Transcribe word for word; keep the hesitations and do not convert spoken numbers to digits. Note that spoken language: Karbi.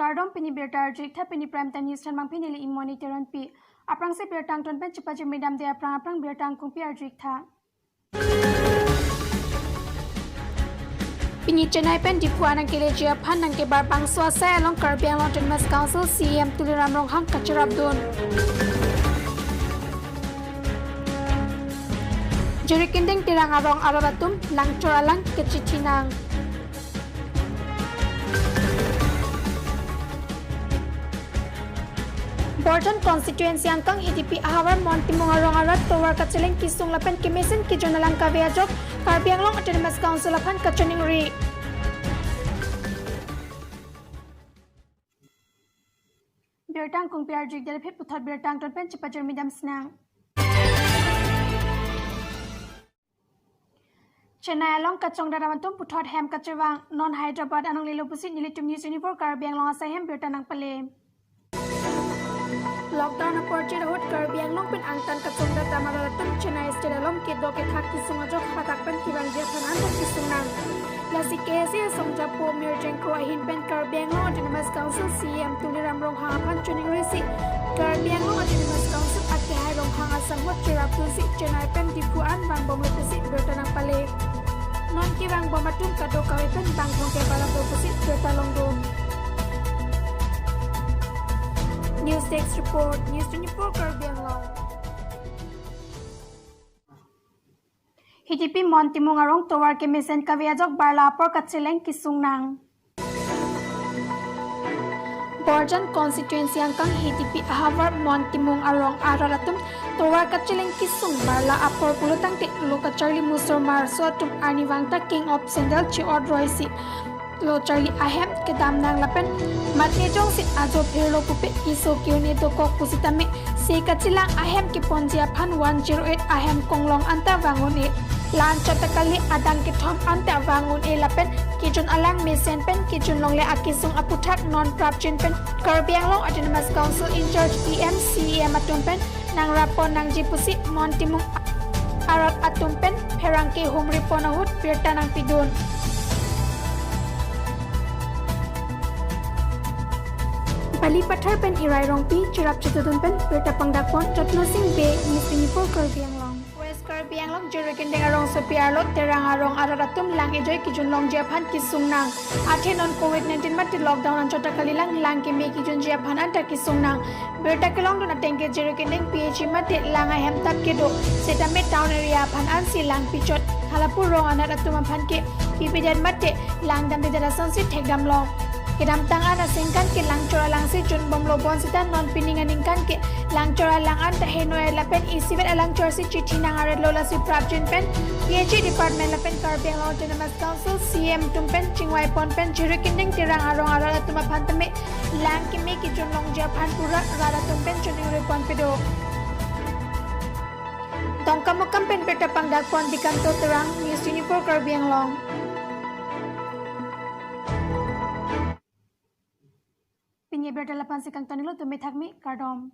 Kardom, pini birta arju-ik tha, pini Prime Time News thanbang pini neli Imoni Teronpi. Aphrangsi birta angton pen chepajirmi damde aphrang aphrang birta angkungpi arju-ik tha. Pini Chennai pen Diphu an nangkeleji aphan nangkebar bangso asai along Karbi Anglong Autonomous Council C E M Tuliram Ronghang kacherapdun. Jirikinding Terang arong arat atum langchor alang kechithi nang. Borjan constituency angkang H D P ahavar Mon Timung arong arat tovar kacheleng kesung lapen kemesen kejun alang kave ajok Karbi Anglong Autonomous Council aphan kachiningri. Birta angkungpi arju-ik, Delhi puthot birta angton pen chepajirmi damsinang. Chennai along kachongdat atum puthot hem kachevang, non Hyderabad anong lelo pusi nelitum News twenty-four Karbi Anglong asai hem birta nangpale. Lockdown apor chirahut Karbi Anglong pen angtan kachongdat arat atum Chennai State along kedo kethak kesung ajok hadak pen kevangji aphan angtan kesung nang. Lasi K S A asongjapo Mir Jengkro ahin pen Karbi Anglong Autonomous Council C E M Tuliram Ronghang aphan chiningrisi Karbi Anglong Autonomous Council akehai Ronghang asangho cherapdunsi Chennai pen Diphu an vangbomlo pusi birta nangpale. Non kevangbom atum kadokave pen bang thongkep alam do pusi birta longdun. News Desk Report, News twenty-four Karbi Anglong. H D P Mon Timung arong tovar kemesen kave ajok barla apor kacheleng kesung nang. Borjan constituency angkang H D P ahavar Mon Timung arong arat atum tovar kacheleng kesung barla apor pulotangte lo kacharli musor marso atum arnivang ta king of sandal chi-ot roisi lo charli ahem kedam nang lapen matne jongsi ajo phirlo pupe keso ke-un-e dokok pusitame se kachelang ahem keponji aphan one zero eight ahem konglong anta vang un-e. La-anchot ta kali, adang kethom anta vang un-e lapen kejun alang mesen pen kejun longle akesung aputhak non prapjin pen Karbi Anglong Autonomous Council in-charge T M C E M atum pen nangrap pon nangji pusi Mon Timung arat atum pen pherangke humri pon ahut birta nangpidun. Balipathar pen Irai Rongpi cherap chetudun pen birta pangdak pon Ratna Singh Bey, News twenty-four Karbi Anglong. West Karbi Anglong Jirikinding arongsopi arlo Terang arong arat atum lang ejoi kejun longji aphan kesung nang. Athe non covid nineteen mate lockdown anchot ta kalilang lang keme kejunji aphan anta kesung nang. Birta kelongdun atengke Jirikinding P H E mate lang ahem tap kedo setame town area aphan ansi lang pichot. Halapu rong anat atum aphan ke pipedet mate lang damdedet asonsi thekdam long. Kedamtang an aningkan ke langchor alangsi junbomlo bonsita non pining aningkan ke langchor alang anta heno-et lapen isivet alangchorsi chithi nang aretlo. Lasi prapjin pen P H E department lapen Karbi Anglong Autonomous Council C E M atum pen chingvai pon pen Jirikinding Terang arong arat atum aphan tame lang keme kejun longji aphan pura rat atum pen chiningri ponpe do. Dongkamukam pen birta pangdak pon Dikanto Terang, News twenty-four Karbi Anglong. Pini birta la-an si kangtonlo, tumi thakmi, kardom.